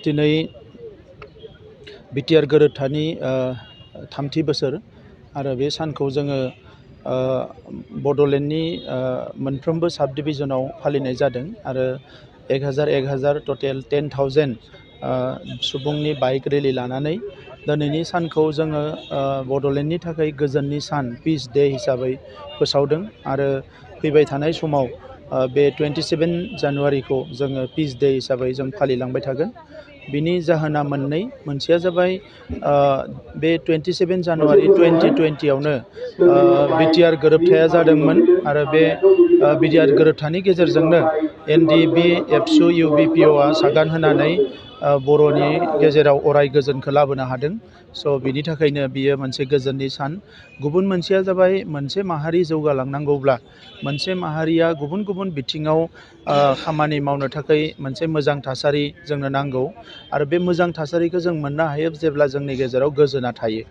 दिनै बिटिआर गोरोबथानि थामथि बोसोर आरो बे सानखौ जोङो बड'लेण्डनि मोनफ्रोमबो साब डिभिजनाव फालिनाय जादों आरो 1000 टटेल 10,000 सुबुंनि बाइक रेलि लानानै दिनैनि सानखौ जोङो बड'लेण्डनि थाखाय गोजोननि सान पिस डे हिसाबै फोसावदों आरो फैबाय थानाय समाव बे 27 जानुवारिखौ जोङो पिस डे हिसाबै जों फालिलांबाय थागोन। बिनि जाहोना मोननै, मोनसेया जाबाय बे 27 जानुवारि 2020आवनो बिटिआर गोरोबथाया जादोंमोन आरो बे बिटिआर गोरोबथानि गेजेरजोंनो एनडिएफबि एबसु इउबिपिअआ सागान होनानै बर'नि गेजेराव अराय गोजोनखौ लाबोनो हादों। स' बिनि थाखायनो बियो मोनसे गोजोननि सान। गुबुन मोनसेया जाबाय मोनसे माहारि जौगालांनांगौब्ला मोनसे माहारिया गुबुन गुबुन बिथिङाव खामानि मावनो थाखाय मोनसे मोजां थासारि जोंनो नांगौ आरो बे मोजां थासारिखौ जों मोननो हायो जेब्ला जोंनि गेजेराव गोजोना थायो।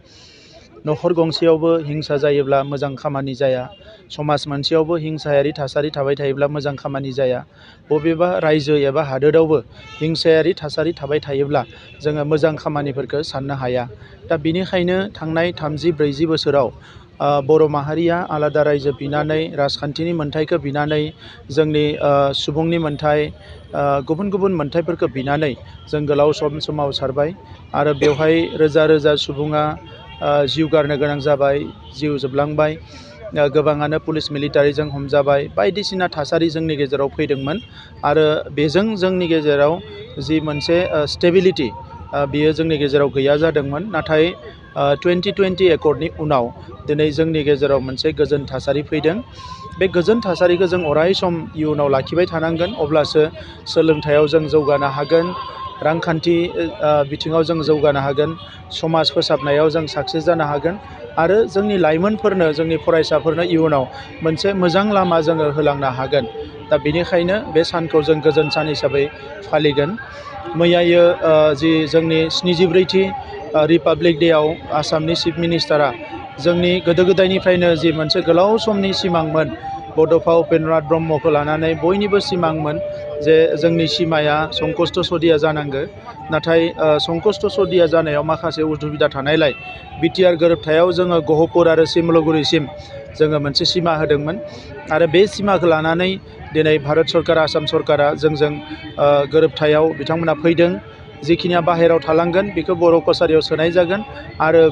न'खर गंसेयावबो हिंसा जायोब्ला मोजां खामानि जाया, समाज मोनसेयावबो हिंसायारि थासारि थाबाय थायोब्ला मोजां खामानि जाया, बबेबा रायजो एबा हादोरावबो हिंसायारि थासारि थाबाय थायोब्ला जोङो मोजां खामानिफोरखौ साननो हाया। दा बिनिखायनो थांनाय 30-40 बोसोराव बर' माहारिया आलादा रायजो बिनानै, राजखान्थिनि मोन्थाइखौ बिनानै, जोंनि सुबुंनि मोन्थाइ, गुबुन गुबुन मोन्थाइफोरखौ बिनानै जों गोलाव सम सोमावसारबाय आरो बेवहाय रोजा रोजा सुबुङा जिउ गारनो गोनां जाबाय, जिउ जोबलांबाय, गोबाङानो पुलिस मिलिटारिजों हमजाबाय, बायदिसिना थासारि जोंनि गेजेराव फैदोंमोन आरो बेजों जोंनि गेजेराव जि मोनसे स्टेबिलिटि बियो जोंनि गेजेराव गैया जादोंमोन। नाथाय 2020 एकर्डनि उनाव दिनै जोंनि गेजेराव मोनसे गोजोन थासारि फैदों। बे गोजोन थासारिखौ जों अराय सम इयुनाव लाखिबाय थानांगोन, अब्लासो सोलोंथायाव जों जौगानो हागोन, रांखान्थि बिथिङाव जों जौगानो हागोन, समाज फोसाबनायाव जों साक्सेस जानो हागोन आरो जोंनि लाइमोनफोरनो, जोंनि फरायसाफोरनो इयुनाव मोनसे मोजां लामा जोङो होलांनो हागोन। दा बेनिखायनो बे सानखौ जों गोजोन सान हिसाबै फालिगोन। मैयायो जि जोंनि 74थि रिपाब्लिक डेआव आसामनि चिफ मिनिस्टारा जोंनि गोदो गोदायनिफ्रायनो जि मोनसे गोलाव समनि सिमांमोन, बड'फा उपेन्द्रनाथ ब्रह्मखौ लानानै बयनिबो सिमांमोन जे जोंनि सिमाया संकष्ट सदिया जानांगौ। नाथाय संकष्ट सदिया जानायाव माखासे उसुबिदा थानायलाय बिटिआर गोरोबथायाव जोङो गहपुर आरो सिमलुगुरिसिम जोङो मोनसे सिमा होदोंमोन आरो बे सिमाखौ लानानै दिनै भारत सरकार, आसाम सरकारा जोंजों गोरोबथायाव बिथांमोना फैदों। जिखिनिया बाहेरायाव थालांगोन बेखौ बर' कसारियाव सोनाय जागोन आरो